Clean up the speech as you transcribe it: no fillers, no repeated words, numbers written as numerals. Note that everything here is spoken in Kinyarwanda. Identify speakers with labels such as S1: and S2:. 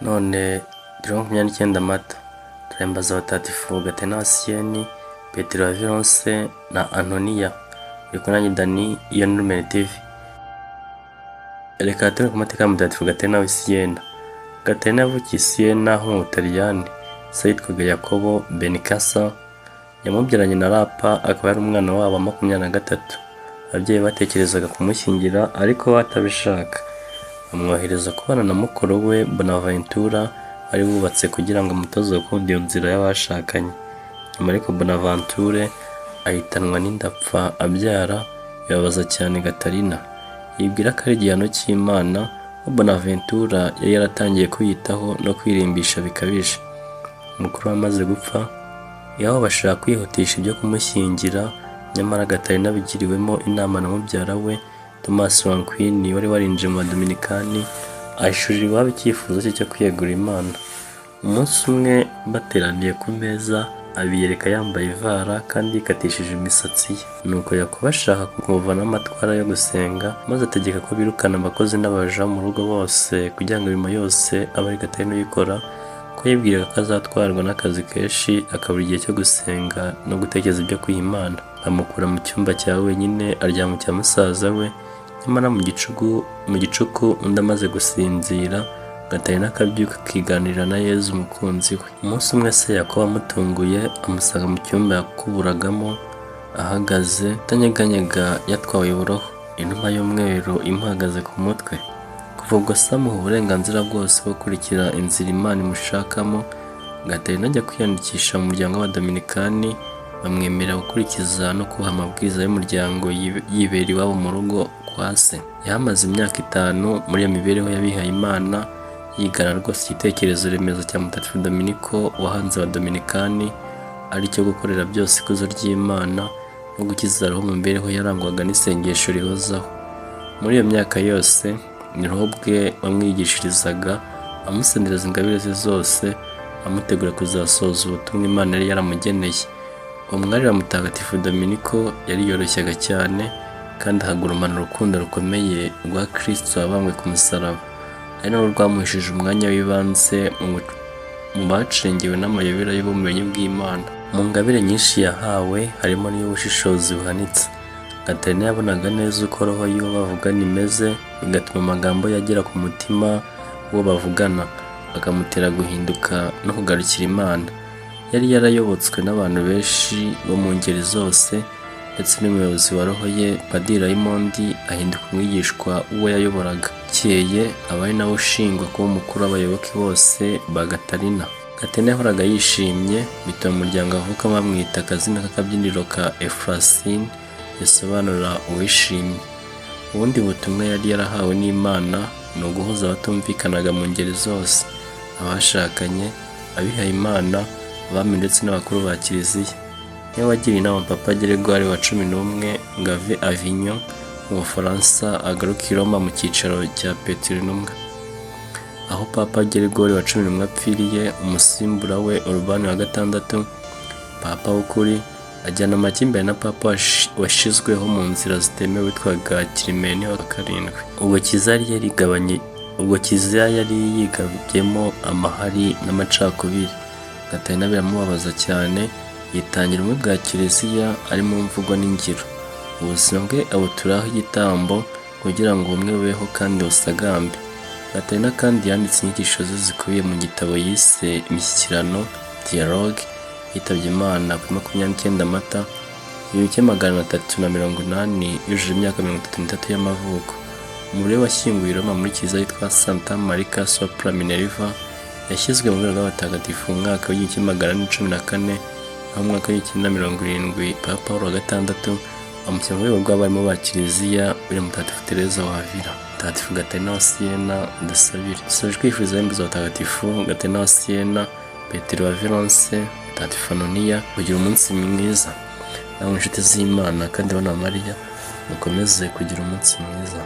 S1: None turi 29 Mata, turahimbaza abatagatifu Gatarina wa Siyeni, Petero wa Vironse na Antoniya. Uri kumwe nanjye Dani, iyo ni Lumen TV. Reka turi ku mateka ya Mutagatifu Gatarina w'i Siyena. Gatarina yavukiye i Siyena ho mu Butaliyani. Se yitwaga Yakobo Benikasa, yamubyaranye na Rapa, akaba yari umwana wabo wa 23. Ababyeyi batekerezaga kumushyingira ariko batabishaka, bamwohereza kubana na mukuru we Bonaventura wari wubatse kugira ngo amutoze gukunda iyo nzira y'abashakanye. Nyuma ariko Bonaventure ahitanwa n'indapfa abyara, bibabaza cyane Gatarina. Yibwira ko ari igihano cy'Imana, ko Bonaventura yari yaratangiye kwiyitaho no kwirimbisha bikabije. Mukuru we amaze gupfa, iwabo bashaka kwihutisha ibyo kumushyingira, nyamara Gatarina abigiriwemo inama na mubyara we Thomas Wankwini wari warinjiye mu Badominikani, ahishurira iwabo icyifuzo cye cyo kwiyegurira Imana. Umunsi umwe bateraniye ku meza, abiyereka yambaye ivara kandi yikatishije imisatsi ye. Nuko Yakobo ashaka kumuvanaho amatwara yo gusenga, maze ategeka ko birukana abakozi n'abaja mu rugo bose kugira ngo imirimo yose abe ari Gatarina uyikora, ko yibwiraga ko azatwarwa n'akazi kenshi akabura igihe cyo gusenga no gutekereza ibyo kwiha Imana. Bamukura mu cyumba cya wenyine aryama mu cya musaza we, nyamara mu gicuku undi amaze gusinzira, Gatarina akabyuka akiganirira na Yezu umukunzi we. Umunsi umwe se Yakobo amutunguye amusanga mu cyumba yakuburagamo ahagaze atanyeganyega yatwawe buroho, inuma y'umweru imuhagaze ku mutwe. Kuva ubwo se amuha uburenganzira bwose bwo gukurikira inzira Imana imushakamo. Gatarina ajya kwiyandikisha mu muryango w'Abadominikani, bamwemerera gukurikiza no kubaha amabwiriza y'umuryango yibera iwabo mu rugo kwa se. Yahamaze imyaka 5 muri iyo mibereho y'abihaye Imana, yigana rwose igitekerezo remezo cya Mutagatifu Dominiko wahanze Abadominikani, ari cyo gukorera byose ikuzo ry'Imana no gukiza roho mu mibereho yarangwaga n'isengesho rihozaho. Muri iyo myaka yose ni roho ubwe wamwigishirizaga, amusendereza ingabire ze zose, amutegura kuzasohoza ubutumwa Imana yari yaramugeneye. Uwo mwari wa Mutagatifu Dominiko yariyoroshyaga cyane kandi akagurumana urukundo rukomeye rwa Kristo wabambwe ku musaraba, ari narwo rwamuhesheje umwanya w'ibanze mu bacengewe n'amayobera y'ubumenyi bw'Imana. Mu ngabire nyinshi yahawe harimo n'iy'ubushishozi buhanitse. Gatarina yabonaga neza uko roho y'uwo bavugana imeze, bigatuma amagambo ye agera ku mutima w'uwo bavugana, akamutera guhinduka no kugarukira Imana. Yari yarayobotswe n'abantu benshi bo mu ngeri zose, ndetse n'umuyobozi wa roho ye Padiri Rayimondi ahinduka umwigishwa w'uwo yayoboraga. Bukeye aba ari nawe ushingwa kuba umukuru w'abayoboke bose ba Gatarina. Gatarina yahoraga yishimye, bituma umuryango avukamo bamwita akazina k'akabyiniro ka Efurasini, bisobanura uwishimye. Ubundi butumwa yari yarahawe n'Imana ni uguhuza abatumvikanaga mu ngeri zose, abashakanye, abihaye Imana, abami ndetse n'abakuru ba Kiliziya. Niwe wagiriye inama Papa Gregoire wa 11 ngo ave Avignon mu Bufaransa agaruke i Roma mu cyicaro cya Petero Intumwa. Aho Papa Gregoire wa 11 apfiriye, umusimbura we Urubani wa gatandatu, Papa w'ukuri, ajyana amakimbirane na Papa washyizweho mu nzira zitemewe witwaga Kirimeni wa karindwi. Ubwo Kiliziya yari yigabyemo amahari n'amacakubiri, Gatarina biramubabaza cyane, yitangira ubumwe bwa Kiliziya ari mu mvugo n'ingiro. Ubuzima bwe abuturaho igitambo kugira ngo ubumwe bubeho kandi busagambe. Gatarina kandi yanditse inyigisho ze zikubiye mu gitabo yise Imishyikirano (Dialogue). Yitabye Imana kuri 29 Mata 1380, yujuje imyaka 33 y'amavuko. Umubiri we washyinguwe i Roma muri kiliziya yitwa Santa Maria sopra Minerva. Yashyizwe mu rwego rw'abatagatifu mu mwaka w'1414, naho mu mwaka w'1970 Papa Paul wa gatandatu amushyira mu rwego rw'abarimu ba Kiliziya uriya Mutagatifu Tereza wa Avila. Mutagatifu Gatarina wa Siena, udusabire. Dusoje kwifuriza abembuzi abatagatifu Gatarina wa Siena, Petero wa Vironse, Mutagatifu Anoniya kugira umunsi mwiza. Namwe inshuti z'Imana kandi bana ba Mariya, mukomeze kugira umunsi mwiza.